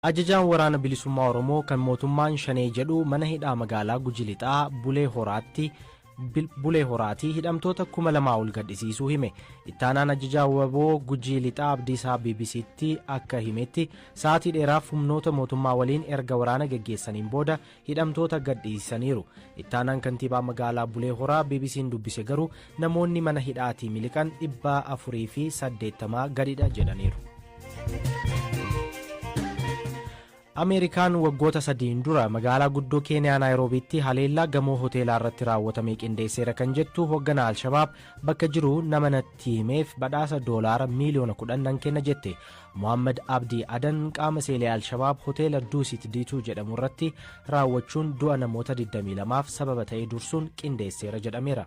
Ajajaan Waraana Bilisummaa Oromoo kan mootummaan Shanee jedhu mana hidhaa magaalaa Guji Lixaa Bulee Horaatti Bulee Horaatii hidhamtoota 2000 ol gadhisiisuu hime. Ittaanaan ajajaa WBO Gujii Lixaa Abdiisaa BBCtti akka himetti, sa'aatii dheeraaf humnoota mootummaa waliin erga waraana geggeessaniin booda hidhamtoota gadhiisaniiru. Ittaanaan kantiibaa magaalaa Bulee Horaa BBC'n dubbise garuu namoonni mana hidhaatii miliqan 480 gadidha jedhaniiru. Ameerikaan waggoota 3n dura magaalaa guddoo Keeniyaa Naayiroobiitti haleellaa gamoo hoteelaa irratti raawwatame qindeesseera kan jettu hoogganaa Alshabaab bakka jiru nama natti himeef badhaasa doolaara miiliyoona 10 nan kenna jette. Mohammad Abdii Adan qaama seelee Alshabaab hoteela Duusit Diituu jedhamu irratti raawwachuun du'a namoota 22f sababa ta'e dursuun qindeesseera jedhameera.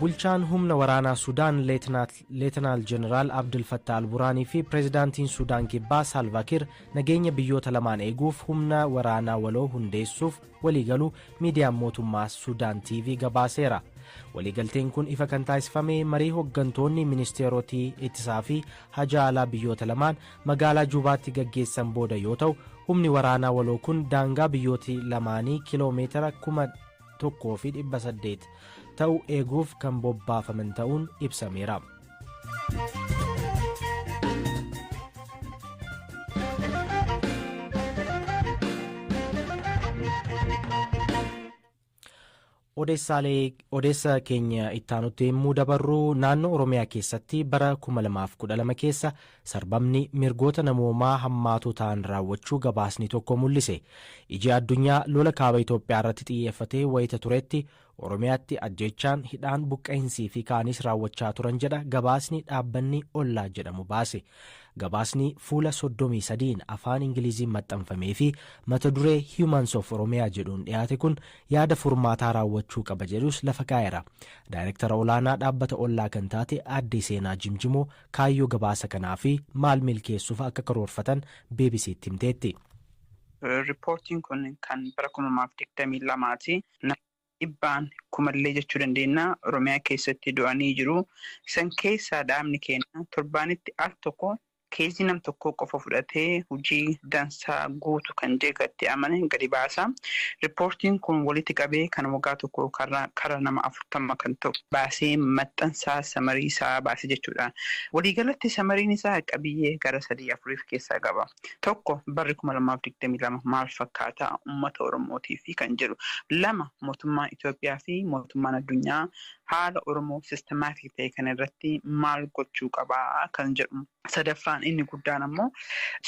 Bulchaan humna waraanaa Sudaan Leetanaal Jeneraal Abdul Fattah Al-Buraanii fi Pireezidaantiin Sudaan Kibbaa Saalvaakiir nageenya biyyoota lamaan eeguuf humna waraanaa waloo hundeessuuf waliigaluu miidiyaan mootummaa Sudaan TV gabaaseera. Waliigalteen kun ifa kan taasifame marii hooggantoonni ministeerotii ittisaa fi hajaa alaa biyyoota lamaan magaalaa Juubaatti gaggeessan booda yoo ta'u, humni waraanaa waloo kun daangaa biyyooti lamaanii kiiloo meetira 1800 ta'u eeguuf kan bobbaafaman ta'uun ibsameera. Odeessa keenya ittaanutti yommuu dabarru, naannoo Oromiyaa keessatti bara 2012 keessa sarbamni mirgoota namoomaa hammaatuu ta'an raawwachuu gabaasni tokko mul'ise. Iji addunyaa lola kaaba Itoophiyaa irratti xiyyeeffatee wayita turetti Oromiyaatti ajjeechaan, hidhaan, buqqa'insii fi kaanis raawwachaa turan jedha gabaasni dhaabbanni Ollaa jedhamu baase. Gabaasni fuula 33n afaan Ingiliziin maxxanfamee fi mata duree Humans of Oromia jedhuun dhiyaate kun yaada furmaataa raawwachuu qaba jedhus lafa kaa'eera. Daayirektara olaanaa dhaabbata Ollaa kan taate Aaddee Seenaa Jimjimoo kaayyoo gabaasa kanaa fi maal milkeessuuf akka karoorfatan BBCtti himteetti. Riippoortiin kun kan bara 2022ti. Dhibbaan kumallee jechuu dandeenya Oromiyaa keessatti du'anii jiru. San keessaa dhaabni keenya torbaanitti al tokko case nam tokkoo qofa fudhatee hojii dansaa guutu kan jeeqatti amane gadi baasa. Riippoortiin kun walitti qabee kan waggaa tokko kara nama 40 kan ta'u baasee maxxansaa summary isaa baase jechuudha. Waliigalatti summaryn isaa qabiyyee gara sadii afuriif keessaa qaba. Tokko, barri 2022 maal fakkaata uummata Oromootii fi kan jedhu. Lama, mootummaan Itoophiyaa fi mootummaan addunyaa haala Oromoo systematic ta'e kana irratti maal gochuu qabaa kan jedhu. Sadaffaan inni guddaan ammoo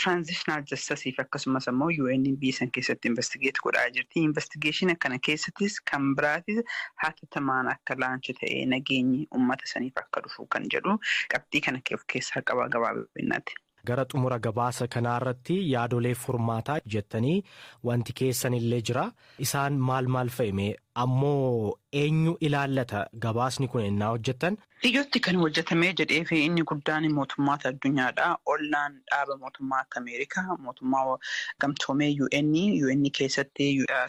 transitional justice fi akkasumas ammoo UN biyya san keessatti investigate godhaa jirti. Investigation kana keessattis kan biraatis hatattamaan akka launch ta'ee nageenyi uummata saniif akka dhufu kan jedhu qabxii kana of keessaa qaba gabaabinatti. Gara xumura gabaasa kanaa irratti yaadolee furmaataa jettanii wanti keessan illee jira. Isaan maal maal fa'ime? Ammoo eenyu ilaallata gabaasni kun ennaa hojjettan? Iyyootti kan hojjetamee jedhee fi inni guddaan mootummoota addunyaadha. Ollaan dhaaba mootummaa akka Ameerikaa, mootummaa gamtoomee UN, UN keessatti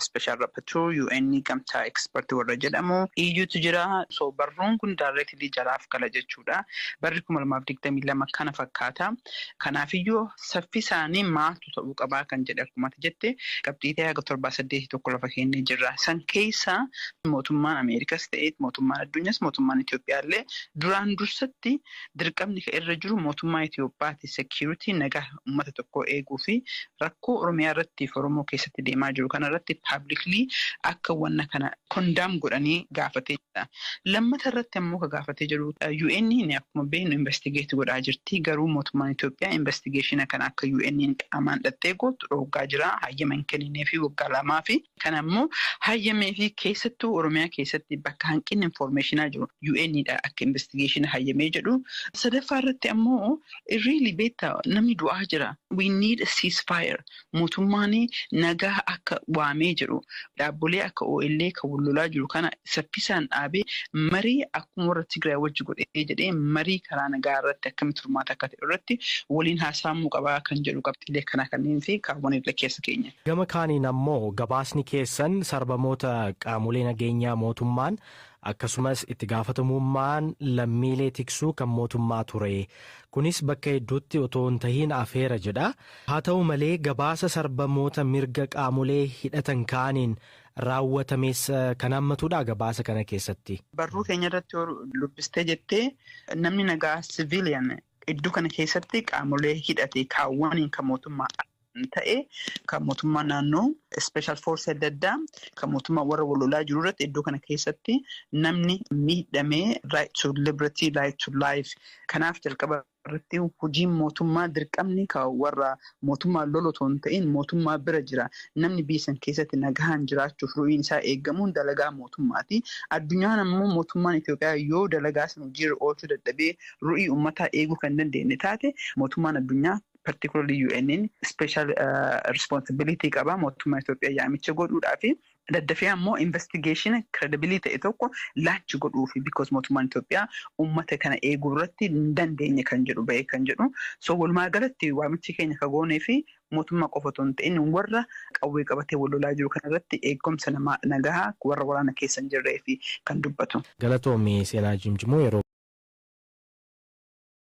Special Rapporteur, UN gamtaa expert warra jedhamu, EUtu jira. So barruun kun directly jaraaf gala jechuudha. Barri 2022 kana fakkaata. Kanaafiyyuu saffisaanii maaltu ta'uu qabaa kan jedhe, akkuma ati jette, qabxii ta'e haga torbaa saddeetii tokko lafa kennee jirra. San keessa mootummaan Ameerikas ta'e, mootummaan addunyaas, mootummaan Itoophiyaa illee duraan dursatti dirqamni kan irra jiru mootummaa Itoophiyaati security, nagaa uummata tokkoo eeguu fi rakkoo Oromiyaa irratti fi Oromoo keessatti deemaa jiru kana irratti publicly akka wanna kana condemn godhanii gaafatee jira. Lammata irratti ammoo ka gaafatee jiru, UN akkuma beeknu investigate godhaa jirti, garuu mootummaan Itoophiyaa investigation kana akka UN qaamaan dhattee gootu dhooggaa jira. Hayyama hin kenninee fi waggaa 2 fi kana ammoo hayyamee fi keessattuu Oromiyaa keessatti bakka hanqinni informationaa jiru UN dha akka investigation hayyamee jedhu. Sadaffaa irratti ammoo, really, beektaa, namni du'aa jira. We need a ceasefire. Mootummaan nagaa akka waamee jedhu dhaabbolee akka OLA kan wal lolaa jiru kana saffisaan dhaabee marii akkuma warra Tigraay wajji godhee jedhee marii karaa nagaa irratti akkamitti furmaata akka ta'e irratti waliin haasa'amuu qabaa kan jedhu qabxiilee kana kanneen fi kaawwan illee keessa keenya. Gama kaaniin ammoo gabaasni keessan sarbamoota qaama Qaamolee nageenyaa mootummaan, akkasumas itti gaafatamummaan lammiilee tiksuu kan mootummaa ture. Kunis bakka hedduutti otoo hin tahiin afeera jedha. Haa ta'u malee, gabaasa sarbamoota mirga qaamolee hidhatan kaaniin raawwatames kan hammatudha gabaasa kana keessatti. Barruu keenya irratti yoo dubbistee jettee, namni nagaa, civilian, iddoo kana keessatti qaamolee hidhate kaawwaniin kan mootummaa ta'e, kan mootummaa naannoo, special force adda addaa, kan mootummaa warra wal lolaa jiru irratti iddoo kana keessatti namni miidhamee, right to liberty, right to life. Kanaaf jalqaba irratti hojiin mootummaa dirqamni kan warra mootummaa lolu otoo hin ta'in mootummaa bira jira. Namni biyya san keessatti nagahaan jiraachuuf ru'iin isaa eegamuun dalagaa mootummaati. Addunyaan ammoo mootummaan Itoophiyaa yoo dalagaa sana hojiirra oolchuu dadhabee ru'ii uummataa eeguu kan dandeenye taate, mootummaan addunyaa, particularly UN'n, special responsibility qaba mootummaa Itoophiyaa yaamicha godhuudhaa fi daddafee ammoo investigation credibility ta'e tokko launch godhuufi, because mootummaan Itoophiyaa uummata kana eeguu irratti hin dandeenye kan jedhu bahee kan jedhu. So walumaa galatti waamichi keenya ka goonee fi mootummaa qofa otoo hin ta'in warra qawwee qabatee wal lolaa jiru kanarratti eegumsa nama nagahaa warra waraana keessa hin jirree fi kan dubbatu. Galatoomii, Seenaa Jimjimoo, yeroo.